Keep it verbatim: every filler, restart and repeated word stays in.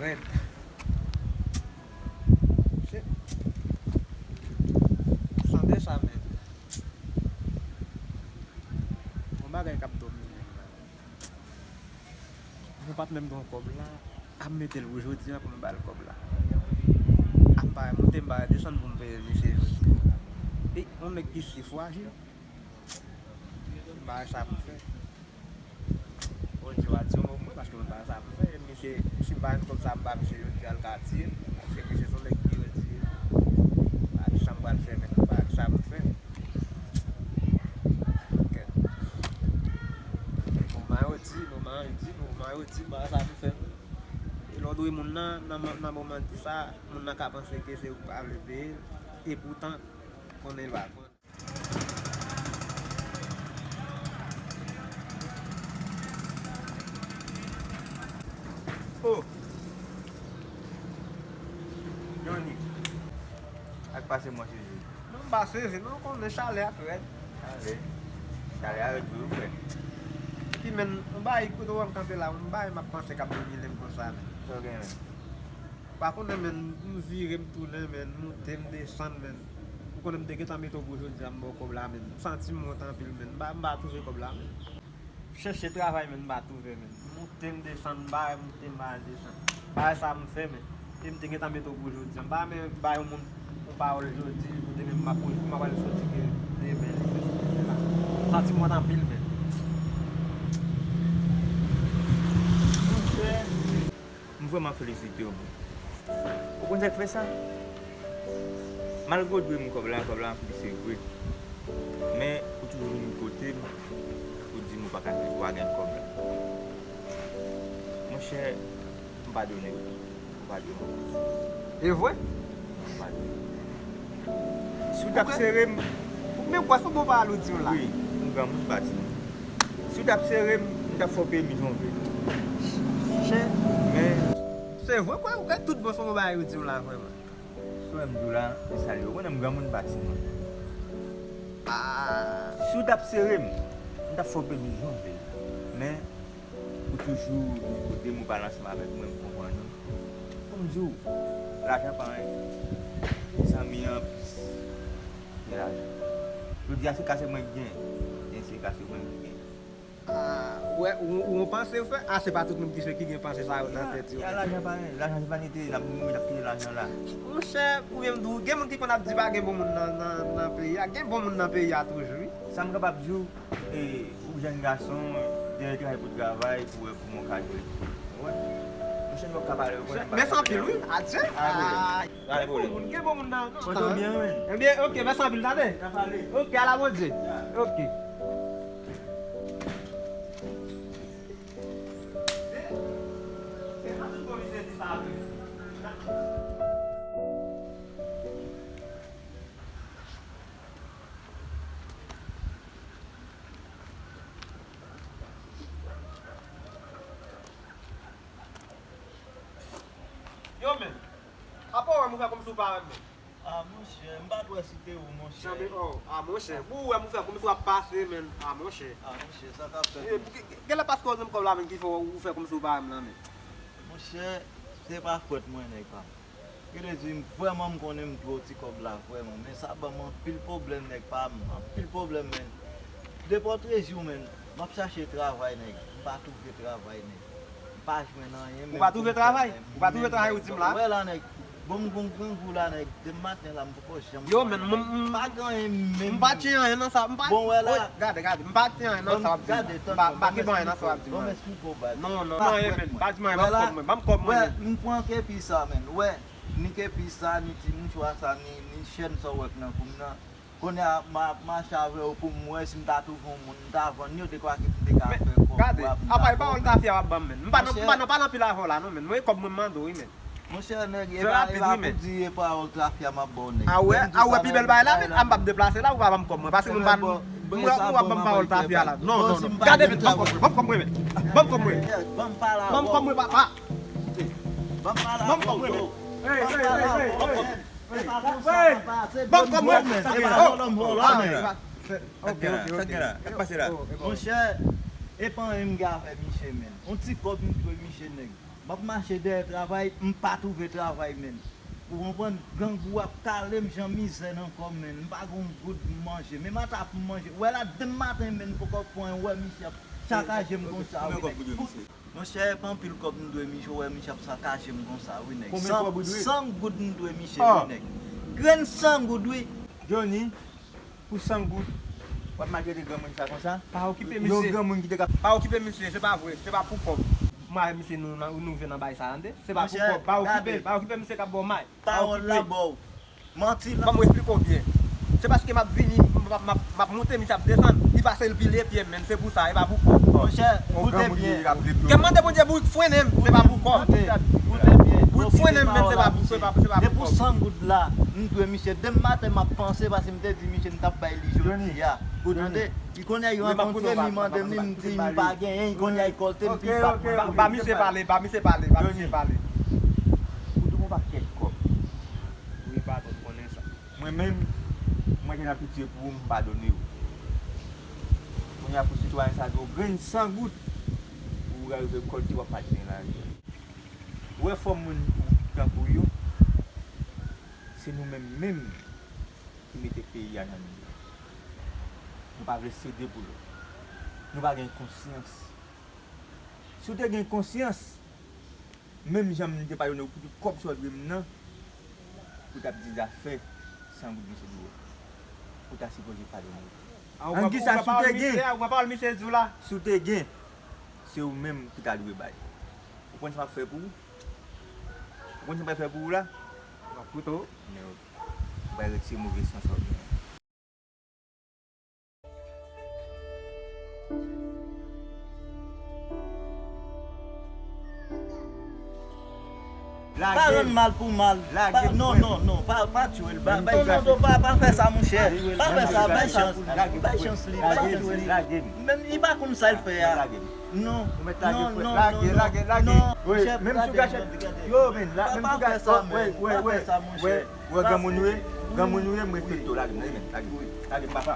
Rèd. Se sante sa, men. Yon bagay k ap domine m la. Mwen pa t menm gen kòb la. Ap mete l pou jodi a pou m ba l kòb la. Ap bay, monte m bay, desann pou m peye misye jodi a. E yon nèg ki si frajil. M pa wè sa pou fè. Bondye w a di yon mo pou mwen, paske mwen pa sa pou fè. Misye, si m pa jwenn kòb sa m ba misye jodi a, l ka tiye m. Paske misye se yon nèg ki redi. Pa di sa m pral fè, men m pa sa pou fè. Ok. Moman yo di, moman yo di, moman yo di, m pa sa pou fè. E lè w dwe moun nan, nan, nan moman di sa, moun nan ka panse ke se ou k pa vle peye l. Epoutan, konnen l pa pran. Oh! Johnny, sa k pase, mwen sezi? Non, m pa sezi, non, konnen chalè a t rèd. Chalè? Chalè a rèd vre wi, frè. Epi, men, yon bagay, kote w wè m kanpe la, yon bagay m ap panse k ap domine m konsa, men. Sa w gen, men? Pa konnen, men, m vire, m tounen, men, m moute, m desann, men. Ou konnen m te gentan mete w pou jodi a, m ba w kòb la, men. M santi m wont anpil, men. M pa, m pa twouve kòb la, men. M chèche travay, men, m pa twouve, men. M moute, m desann, m bay, moute, m bay, desann. Bagay sa m fè, men. E m te gentan mete w pou jodi a. M pa renmen bay yon moun yon pawòl jodi, pou demen m ap, m ap al soti ke demen, sesi, sela. M santi m wont anpil, men. Monchè. M vrèman felisite w, bro. Ou konn sa k fè sa? Malgre w dwe m kòb la, kòb la anpil, se vre. Men, ou toujou vin kote m, ou di m ou pa ka, ou pa gen kòb la. Monchè, m padone w. M padone w. E vre? M padone w. Si w t ap sere m. Men kwè se bon pawòl ou di m la. Wi, m granmoun pati. Si w t ap sere m, m t ap fè w peye m jan w vle. Chen. Men. Se vre kwè, ou kwè tout bon se bon bagay ou di m la vrèman. Sa w wè m di w la, se sa l ye. Ou konnen m granmoun pati mwen. Ah. Si w t ap sere m, m t ap fè w peye m jan w vle. Men, ou toujou kote m, ou pale ansanm avèk mwen, m konprann ou. Pou m di w, lajan pa anyen. Zanmi an plis ke lajan. Jodi a, se ka se mwen ki gen, gen se ka se mwen ki gen. Ah, wè, ou, ou panse, frè? Ah, se pa tout moun ki, ki gen panse sa yo nan tèt yo. Ya, lajan pa anyen. Lajan se vanite. L ap mouri, l ap kite lajan la. Monchè, ou menm tou, gen moun ki konn ap di pa gen bon moun nan, nan, nan peyi a. Gen bon moun nan peyi a toujou, wi. Sa m kapab di w, e, ou jèn gason, dèyè travay pou travay, pou wè kòman w ka jwe. Ou wè? Monchè, nou p ap ka pale, ou konnen m pa ka pale. Mèsi anpil, wi. Adye. Ah, gen bon moun, gen bon moun nan, nan tan. Mwen tou byen, wi. Ebyen, ok, mèsi anpil, tande. N a pale. Ok, ala Bondye. Ok. Yo, men. Apa w wè m ou fè kòmsi w pa wè m, men? Ah, monchè, m pa t wè si te ou, monchè. Janbe, oh, ah, monchè. Pou ou wè m ou fè kòmsi w ap pase, men. Ah, monchè. Ah, monchè, sa k ap fèt, eh, men? Pou ki, ki, genlè paske w di m kòb la, men, ki fè w fè kòmsi w pa wè m lan, men? Monchè, se pa fòt mwen, nèg pa m. Ki vle di, m, vrèman, m konnen m dwe w ti kòb la, vrèman. Men sa ban m anpil pwoblèm, nèg pa m. Anpil pwoblèm, men. Depi w trezi w, men. M ap chache travay, nèg. M pa twouve travay, nèg. M pa jwenn anyen, menm pou m fè, menm. Ou pa twouve travay? Ou pa twouve travay, ou di m la? Wè la, nèg. Bon, m gon grangou la, nèg. Depi maten la, m poko janm fè anyen, nèg. Yo, men, m, m, m pa gen anyen, menm. M pa tchè anyen nan sa. M pa, bon, wè la. Gade, gade. M pa tchè anyen nan sa w ap di m nan. M pa, m pa gen anyen nan sa w ap di m nan. Bon, men, si m ko bay. Non, non, non, anyen, men. Pa di m anyen, ban m kòb mwen. Ban m kòb mwen, men. Wè, m pran kepi sa, men. Wè. Ni kepi sa, ni ti mouchwa sa, ni, ni chèn sa w wè k nan kou m nan. Kounye a, m a, m a mache avè w pou m wè si m ta twouve yon moun, m ta vann yo dekwa ke m te ka fè kòb. Men, gade, apa e pawòl tafya w ap ban m, men. M pa nan, m pa nan, pa nan pil avè w la, non, men. Mwen, e kòb mwen m mande w, wi, men. Monchè, nèg, e pa, e pa pou di e pawòl tafya m ap ba w, nèg. A wè, a wè, pi bèl bagay la, men. A m p ap deplase la, ou pa ban m kòb mwen. Paske m pa, m wè, ou ap ban m pawòl tafya la. Non, non, non. Gade, men, ban m kòb mwen, ban m kòb mwen, men. Ban m kòb mwen. Ban m kòb mwen, papa. Ban m pale avè w. Ban m kòb mwen, men. Hey, hey, hey, hey, hey. Ban m kòb mwen, men. Sa gen la? Oh, oh, ah, ok, ok, ok. Sa gen la? Sa k pase la? Monchè, e pa anyen m gen avè misye, men. Yon ti kòb m dwe misye, nèg. M ap mache dèyè travay, m pa twouve travay, menn. Ou konprann? Grangou ap kale m jan mizè nan kò m, menn. M pa gen yon goud pou m manje. Menm ata pou m manje. Ou wè la, demen maten, menn, m poko pran yon, wè misye ap sakaje m konsa, wi, nèg. Monchè, e pa anpil kòb m dwe misye, ou wè misye ap sakaje m konsa, wi, nèg. San, san goud m dwe misye, wi, nèg. Grenn san goud, wi. Johnny, pou san goud, w ap maltrete granmoun sa konsa? Pa okipe misye. Yon granmoun ki te ka... Pa okipe misye, se pa vre, se pa pou kòb. Mwen avèk misye, nou, nou, nou jwenn nan bay sa, tande? Se pa pou kòb, pa okipe, pa okipe misye k ap ba w may. Pawòl la ba w. Manti la. Ban m esplike w byen. Se paske m ap vini, m ap, m ap, m ap monte, misye ap desann. Li pase l pile pye m, menn, se pou sa, e pa pou kòb. Monchè, koute byen. Kè m mande Bondye pou l frennen m, se pa pou kòb. Koute, koute byen. Pou l frennen m, menn, se pa pou, se pa, se pa pou kòb. Depi san goud la, m dwe misye. Demen maten, m ap panse, paske m te di misye, m t ap bay li jodi a. Ou tande? Li konnen li rankontre m, li mande m, li m di m pa genyen, li konnen li kòlte m, pi pa. Ba misye pale, ba misye pale, ba misye pale. Ou dwe yon pakèt kòb. Wi, patwon, m konnen sa. Mwen menm, mwen te nan pitye pou ou, m padone w. Kounye a pou sitwayen sa di w grenn san goud, ou rive kòlte, w ap padone lari a. Ou wè fò moun tankou yo, se nou menm menm ki mete peyi a nan nou. Nou pa vle sede pou lòt. Nou pa gen konsyans. Si w te gen konsyans, menm jan m te padone w pou tout kòb sa w dwe m nan, ou t ap di zafè san goud misye dwe w. Ou ta sipoze padone l. An kisa si w te gen, si w te gen, se ou menm ki ta dwe bay. Ou konn sa m ap fè pou ou? Ou konn sa m ap fè pou ou la? M ap koute w. Men ou pral retire move san sa w gen an. Pa rann mal pou mal. Non, non, non, pa, pa tchwe l. Bay chans. Non, non, non, pa, pa fè sa, monchè. Pa fè sa, bay chans. Bay chans li, bay chans li. Menm li pa konn sa l fè a. Non, non, non, non, non, monchè, menm si w gache, yo, men, la, menm si w gache, wè, wè, wè, wè, granmoun ou ye, granmoun ou ye, m respekte w, lage m, lage m, lage m, lage m, papa.